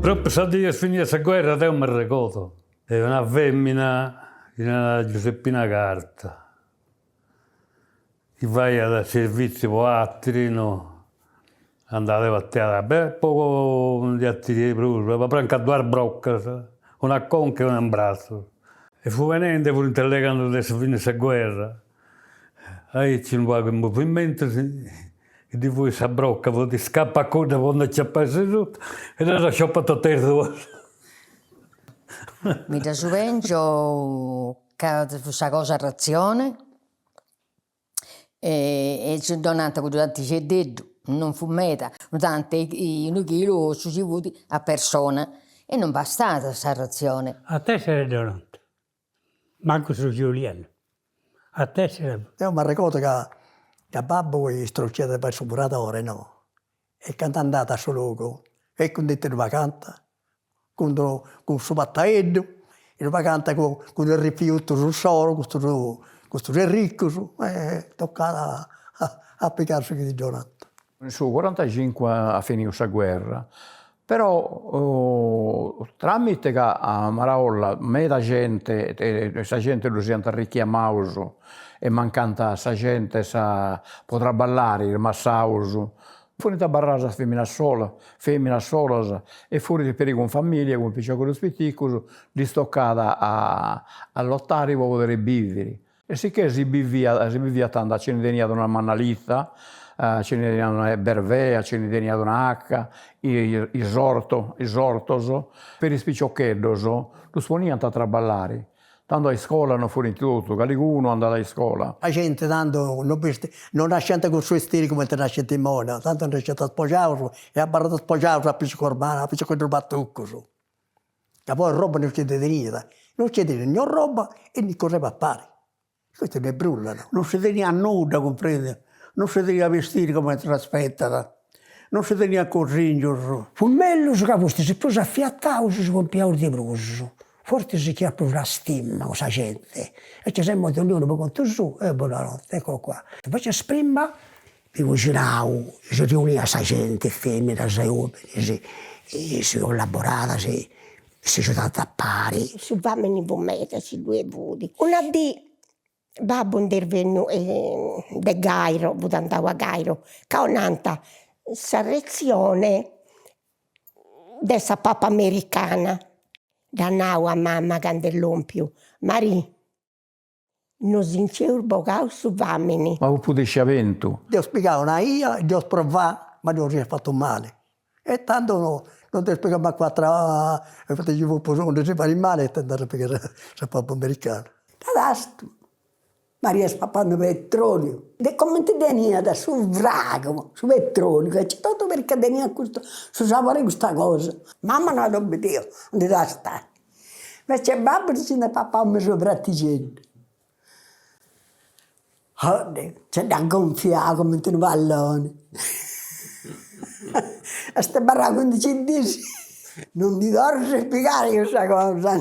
Propriu sa dì est finia sa guerra deu m'arregodu de una femina chi si narat Giuseppina Carta, chi faiat serviziu po atiri no, andat e batiat, beh pagu ndi 'atiri 'e prus, una pranca duas broccas, una a conca e una in bratzus. E fut benendi, furint allegandi de sa fini 'e sa guerra, aici unu pagu 'e movimentus, e ddi fuit sa brocca, fut scapa cudda po ndi aciapai sa suta e ddas scioppat totu is duas. Mi dda suvengio ca fut sa cosa a ratzione e si donant cuddu tantixeddeddu, non fut meda, unu tanti unu chilu su ci fut a persona e non bastat sa ratzione. A tessere donant, mancu su Giulianu, a tessere. Deu m'arregodu ca ca babbu istrociat de fai su muradore no, e candu andat a su logu, eccu indi ddu pagant, cun cun su pataeddu, ddu pagant cun cun is rifiutus insoru, custus custus erricus e tocat a a pigai su chi ti donant. In su corantacincu at finiu sa guerra, però tramite ca a Maraolla meda gente, sa gente ddus iant richiamaus e mancant sa gente sa po traballari, is massaus, Furint abarradas is feminas solas, feminas solas e furint peri cun familia, cun piciocheddus piticus, ddis tocat a a lotari po podiri biviri. E sicchè si biviat si biviat tando a chini teniat una mannalitha, a chini teniat una berbea, a chini teniat una 'aca, is orto is ortos, peri is piciocheddos ddus poniant a traballari Tando a iscola non furint totu, calicunu andat a iscola. Sa genti tando non besti non nasciant cun su 'estiri cumenti nascint imoi no, tando nasciant spogiaus e abarrant spogiaus a piciocus a piciocheddus matucus, ca poi roba non nci ndi teniat, non nci teniat nì roba e nì cos'e papari, custu no est brulla no. Non si teniat nudda, cumprendi, non si teniat bestiri cumenti s'aspetat, non si teniat cosingius. Fut mellus ca fustis prus afiataus si pompiaus de prus Fortzis nc'iat prus una stima cun sa genti, invecias imoi donniunu po contu suu e bonanote, ecco qua. Invecias prima mi coxinau, si riuniat sa genti, feminas e ominis, e si collaborat, si si giudant a pari. Su famini fut meda, si ddue fut. Una dì babbu nd'est benniu de Gairo, fut andau a Gairo, ca 'onant sa ratzione de sa papa americana, dd'at nau a mama candu est lompiu, Marì, nos nci eus bogau su famini. Ma fut pudesciamentu. Dd'eus pigau una 'ia e dd'eus provau, ma dd'eus iat fatu mali. E tando non dd'eus pigau mancu atera, poita nci fut po ndi si fai mali e andai a pigai sa papa americana. Cadastu Maria est papande petroliu, de comente teniat su fragu, su petroliu, aici totu perché teniat custu, su sapore 'e custa cosa. Mama no at obbediu a ndi tastai, invece babbu si nd'est papau mesu pratixeddu. Oddio, nci dd'at gonfiau cumenti unu palloni Est abarrau cuindixi dis, non ndi torru a pigai cussa cosa.